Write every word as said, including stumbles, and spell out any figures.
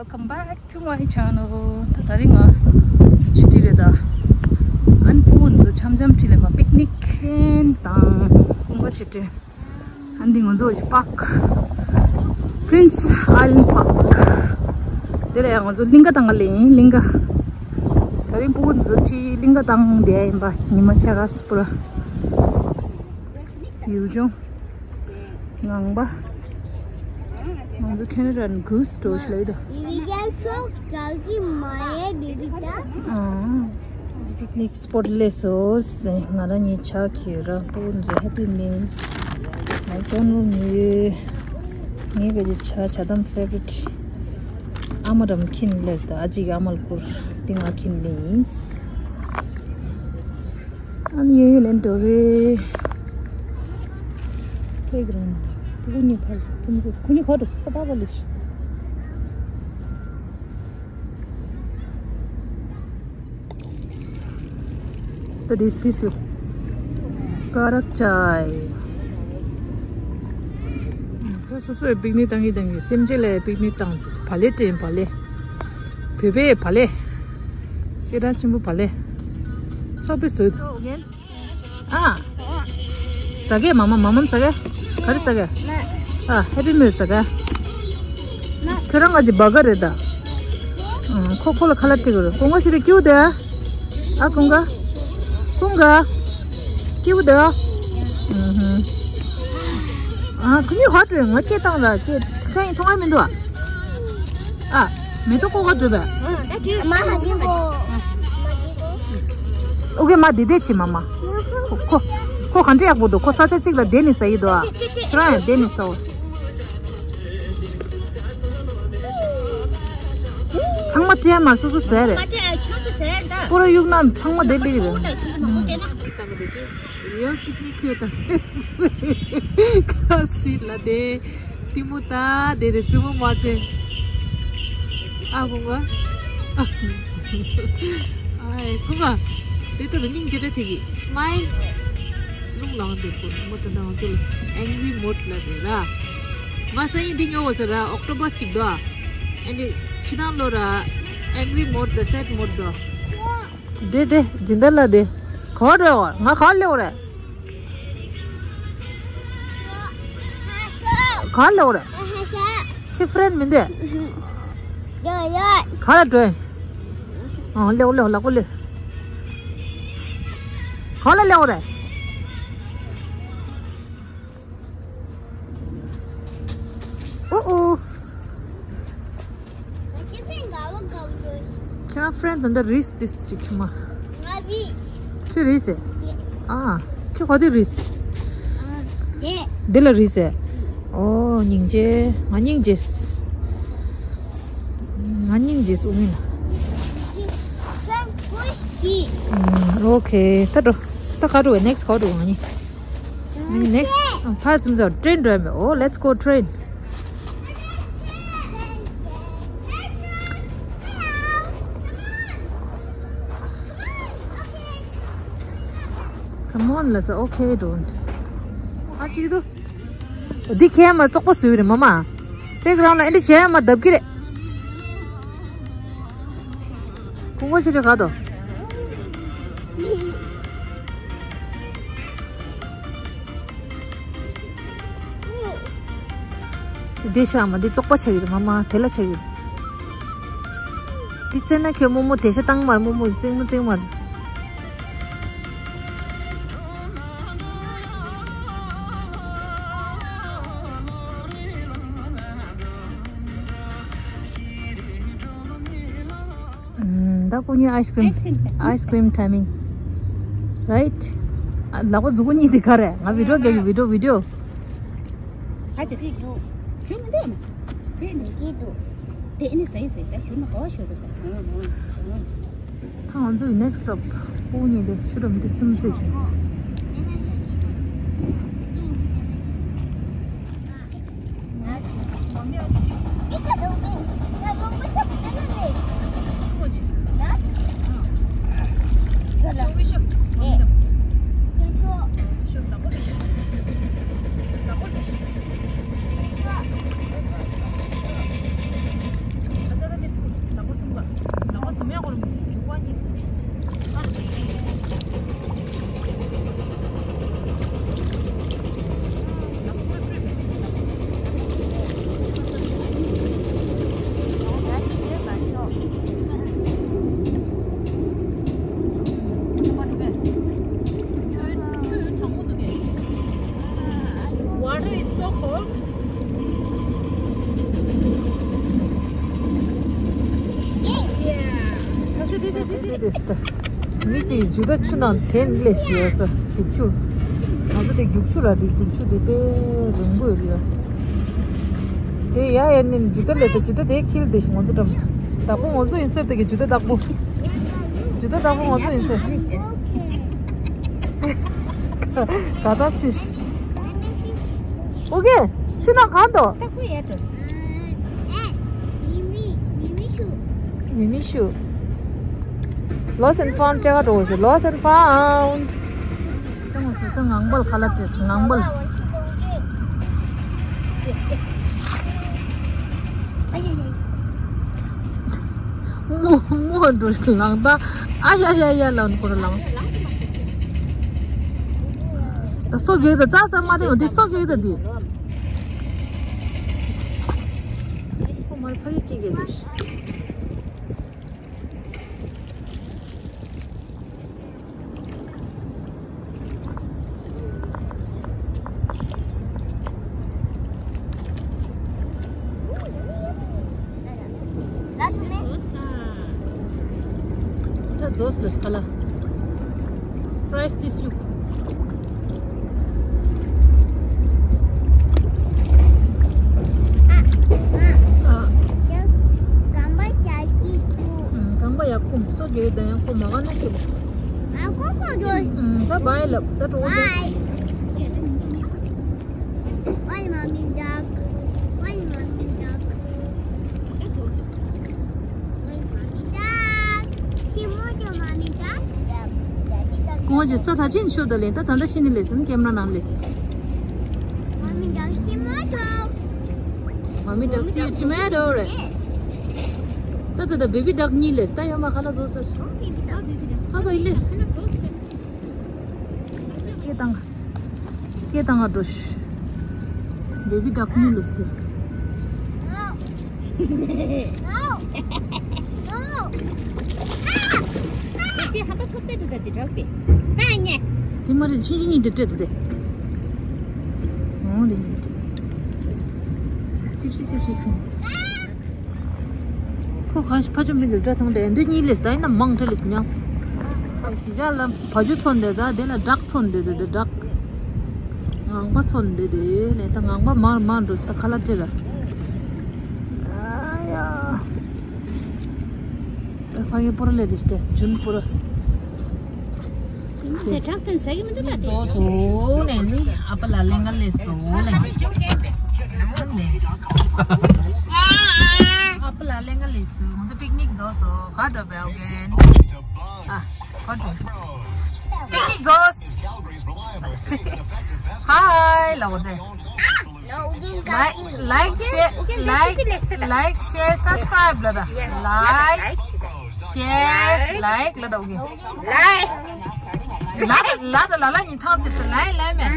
Welcome back to my channel. ད་དེ་རིང་ང་ཆུ་ཊི་རེད་ད། ཨ་ནི་སྤུ་གུ་ཚོ་འཆམ་འཆམ་ཁྲིད་ལས་མ་པིག་ནིག་ཁེན་དང་ཁོང་ག་ཆུ་ཊི། ཨ་ནི་འདི་ང་ཚོ་ཞིག་པག Prince Island Park། དེ་ལ་ཡང་ང་ཚོ་གླིང་ག་བཏང་ག་ལེ་ཡིན་གླིང་ག། དེ་རིང་སྤུ་གུ་ཚོ་ཁྲིད་གླིང་ག་བཏང་བསྡད་ཡིན་པ། ཉི་མ་ཕྱེད་ཀ་སི་པུ་ར། ཡུལ་ལྗོངས། ངང་པ། ང་ཚོ་ཁེ་ན་ཌ་ནས་གུ་སི་འགྲོ་ཞིག་ལ་ཡིན་ད། We are so jolly, my baby da. ཨང་། པིག་ནིག་སི་པོཊ་ལས་སོ་ཟེར། ང་རང་གཉིས་ཇ་ཁྱེར་ར་སྤུ་གུ་ཚོ་ཧེ་པི་མིལ། ང་ཅོ་ནུ་ཉོས། ངའི་བེ་ཅི་ཇ་ཇ་དམ་ཕེ་ཝ་རི་ཊི། ཨ་མ་རམ་ཁྱིམ་ལས་ད། ཨ་ཅིག་ཨ་མ་ལ་བསྐུར། འདི་ང་ཁྱིམ་ལས་ཡིན། ཨ་ནི་ཡོད་ཡོད་ལེན་འདོད་རེད། པེ་གི་རང་ནས་སྤུ་གུ་གཉིས་ཕར་ཕུང་ཚེ་ཁོ་གཉིས་ཁོ་རུ་ས་པ་པ་ལས། ད་དེ་སི་དེ་སུ་ཀ་རག་ཅའི། ཁོས་སོ་སོས་པིག་ནིག་བཏང་གི་བཏང་གི་སེམས་ཅན་ལ་པིག་ནིག་བཏང་ཚུལ་བ་ལེ་དྲན་བ་ལེ། བོད་པའི་བ་ལེ། སྐད་གྲགས་ཆེན་པོ་བ་ལེ། ཚོགས་པའི་ཟུར། ཨ། ཟ་གེ་མ་མ་མ་མམ་ཟ་གེ་ག་རེ་ཟ་གེ་ཨ་ཧེ་པི་མིལ་ཟ་གེ་ཁྱོད་རང་ང་ཅི་བ་ག་རེད་ད། ཨ་ཁོ་ཁོ་ལ་ཁ་ལག་སྤྲད་གི་རེད། ཀུན་དགའ་ཞིག་རེད་ཀྱིའུ་དེ། ཨ་ཀུན་དགའ། ཀུན་དགའ། ཀྱིའུ་དེ། ཨུ་ཧུ། ཨ་ཁོ་གཉིས་ཧོ་ཏེ་ང་སྐད་བཏང་ར་སྐད་ཁ་ཡིན་མཐོང་ཡ་མི་འདུག་ཨ། ཨ། མེ་ཏོག་ཀོ་ག་འགྲོ་བས། མ་ཧ་གི་གོ་ཨོ་ཀེ་མ་དེ་དེ་ཆི་མ་མ། ཁོ་ཁོ་ཁོ་ག་འདྲ་ཡག་པོ་འདུག་ཁོ་ས་ཆ་གཅིག་ལ་བསྡད་ནས་ཟ་ཡི་འདུག་ཨ། ཁྱོད་རང་ཡང་བསྡད་ནས་ཟ་འོ། ཚང་མ་སྤྲད་མ་སོ་སོ་ཟས་རེད། པོ་ར་གཡུག་ན་ཚང་མ་བསྡད་པའི་རེད། ཡང་པིག་ནིག་ཁྱོད་དང་ཁ་སི་ལ་དེ་ཏི་མོ་ད་དེ་རེ་ཙི་མོ་མ་ཚེ། ཨ་ཁུ་ག་ཨ་ཁུ་ག་དེ་ལྟ་བུ་སྙིང་རྗེ་རེ་ཐེ་གི་སི་མའིལ། རླུང་ལངས་འདུག་གོ་མོ་ད་ནང་ཚོ་ལ་ཨེང་རི་མོད་ལ་རེད་ར། མ་ས་ཡིན་འདི་ཉོ་བ་ས་ར་ཨོག་ཊོ་པས་ཅིག་དོ། ཨ་ནི་ཕྱི་ནང་ལོ་ར་ཨེང་རི་མོད་དང་སེཌ་མོད་དོ། དེ་དེ་སྦྱིན་བདག་ལ་དེ། ག་པར་འགྲོ་ཡོད། ང་ག་པར་སླེབས་རེད། ག་པར་སླེབས་རེད། ཁྱི་ཧྥི་རེན་མིན་དེ། ག་པར་འགྲོ་ཡིན། ཨ་སླེབས་སླེབས་ལག་པ་སླེབས། ག་པར་སླེབས་རེད། ཨོ་ཨོ། ཁྱེད་རང་ཧྥི་རེན་ད་ལྟ་རིས་ཏིས་ཅིག་ཁྱོད་མ། ཁྱོད་རིས་ཨེ། ཨ། ཁྱོད་ག་དུས་རིས། འདི་ལ་རིས་ཨེ། ཨོ་སྙིང་རྗེ། ང་སྙིང་རྗེ། ང་སྙིང་རྗེ་ཨུ་ངི་ན། ཨོ་ཁེ་ད་འགྲོ། ད་ག་འགྲོ་བས་ནེག་སི་ག་འགྲོ་ང་གཉིས། ནེག་སི་ཕར་ཙམ་ཙམ་ཏྲེན་འགྲོ་ཡ་མེད། ཨོ་let's go train. Come on ལ་ས། ཨོ་ཁེ་ཌོན། ཨ་ཅིག་ཏུ། འདི་ཁྱེད་མར་བཙོག་པ་བཟོས་རེད་མ་མ། པེག་རང་ལ་ཨེ་འདྲ་བྱས་མ་ལྡབ་ཀྱི་རེད། ཁོང་ཁོ་ཞིག་རེད་ག་དོ། འདི་ཤ་མ་འདི་བཙོག་པ་ཆགས་ཡོད་མ་མ་དེ་ལ་ཆགས་ཡོད། འདི་བཙལ་ན་ཁྱོད་རྨོ་མོ་དེ་ཤ་བཏང་མར་རྨོ་མོ་བཙིང་མོ་བཙིང་མར། ད་ཁོ་གཉིས་ice cream, ice cream timing, right? ལག་པ་མཛུག་གུ་གཉིས་དེ་ག་རེ། ང་བི་ཌིའོ་རྒྱག་གི་བི་ཌིའོ་བི་ཌིའོ། ཧ་ཅང་ཞིག་འདུག་ཞུ་མི་འདུག་ཨ་མ། དེ་འདི་ཀྱི་འདུག་དེ་ནི་ཟ་ཡི་ཟ་ཡི་ད་ཞུ་ན་ག་བ་ཞུ་རེད་ད། ད་ང་ཚོའི་next stop སྤུ་གུ་གཉིས་དེ་ཆུ་འགྲམ་དེ་ཙམ་རྩེ་བྱུང་། ཏེ་ཏེ་ཏེ་ཏེ་ཏེ་ཏེ། མི་ཚེ་ཇུ་ད་ཆུ་ནང་ཐེན་ལས་ཤི་ཡ་ས་རྒྱུག་ཆུ། ང་ཚོ་དེ་རྒྱུག་ཆུ་ར་དེ་རྒྱུག་ཆུ་དེ་དཔེ་རིང་པོ་ཡོད་རེད་ཡ། དེ་ཡ་ཡ་ནི་ཇུ་ད་ལས་དེ་ཇུ་ད་དེ་ཁིལ་དེ་ཤི་ང་ཚོ་འགྲམ། བདག་པོ་ང་ཚོ་ཡིན་ཟེར་དེ་གི་ཇུ་ད་བདག་པོ། ཇུ་ད་བདག་པོ་ང་ཚོ་ཡིན་ཟེར། ག་ད་ཆི། ཨོ་ཀེ། ཤི་ན་གང་དོ། ད་ཁོ་ཡ་འགྲོ། མི་མི་ཤུ། Lost and found སྤྲད་ག་འགྲོ་ཞུ། Lost and found. ད་ང་ཚོ་ད་ངང་པལ་ཁ་ལ་སྤྲད་སོང་ངང་པལ། ཨ་ཡ་ཡ། མོ་མོ་འགྲོ་ཞིག་ལངས་ད། ཨ་ཡ་ཡ་ཡ་ལངས་ཁོ་ར་ལངས། ད་སོ་གེ་ད་ཙ་ཙ་མ་དེ་འོ་དེ་སོ་གེ་ད་དེ། ཁོ་མར་ཕ་གི་སྐྱེ་གེ་དེ། ད་རྫོགས་ལོས་ཁ་ལ། Price this look. ཨ། རྐང་པ་ཡར་ཀུམ། རྐང་པ་ཡར་ཀུམ། སོ་རྒྱག་གི་ད་ཡང་ཀུམ་མ་ག་ནོ་ཀུམ། ཨ་ཀོ་ཀོ་རྒྱོ། ཨ། ད་བའི་ལབ་ད་གྲོགས་པོ། Bye. Bye, mommy duck. Bye, mommy duck. Bye, mommy duck. ཁྱི་མོ་དང་མ་མི་ད། ཁོང་ཅི་ས་ད་ཅིན་ཤོད་ད་ལེན་ད་ད་ད་ཤི་ནི་ལེ་སན་ཀེམ་ར་ནང་ལེ་སི། Mommy duck, see you tomorrow. Mommy duck, see you tomorrow རེད། ད་ད་ད་baby duck གཉིས་ལེ་སི་ད་ཡོད་མ་ཁ་ལ་བཟོ་ས། ཧ་བ་ཡི་ལེ་སི། སྐད་བཏང་། སྐད་བཏང་ང་འགྲོ་ཤི། baby duck གཉིས་ལེ་སི་ཏི། དེ་ཧ་པ་ཚོ་པེ་དུ་ད་དེ་དྲག་པེ། ད་ཉེ། དེ་མ་རེད་ཆུང་ཆུང་གཉིས་དེ་སྤྲད་དེ་དེ། འོང་དེ་གཉིས་སྤྲད། སིབ་སི་སིབ་སི་སོང་། ཁོ་གང་ཞིག་ཕ་ཆུང་མི་འདི་འདྲ་ཐང་འདྲ་འདི་གཉིས་ལས་ད་ཡིན་ན་མང་དྲགས་ལས་མྱངས། གཞིས་ཆགས་ལ་བ་ཕྱུགས་ཚོན་འདི་ད་དེ་ལ་བྲག་ཚོན་འདི་དེ་དེ་བྲག་ངང་པ་ཚོན་འདི་དེ་ལས་ད་ངང་པ་མར་མར་འགྲོ་ད་ཁ་ལག་སྤྲད་ལ། ཨ་ཡ། ད་ཕ་གི་པོ་ར་ལས་དེ་ཤི་ཏེ་ཇུན་པོ་ར། དེ་དྲག་ཐོན་ཟ་གི་མི་འདུག་ད་དེ། བཟོ་སོ་ནས་ནི་ཨ་ཕ་ལ་ལེན་ག་ལས་སོ་ལེན། ཨ་ཕ་ལ་ལེན་ག་ལས་སོ་ང་ཚོ་པིག་ནིག་བཟོ་སོ་ག་འགྲོ་བའི་ཨོ་གན། ཨ་ག་འགྲོ། པིག་ནིག་བཟོ། ཧའི་ལ་འོ་དེ། Like, like, share, like, like, share, subscribe ལ་ད། Like, share, like ལ་ད་འོ་གི། Like. ལ་ད་ལ་ད་ལ་ལ་ཉི་ཐང་ཚེ་ཚེ་like like མེད།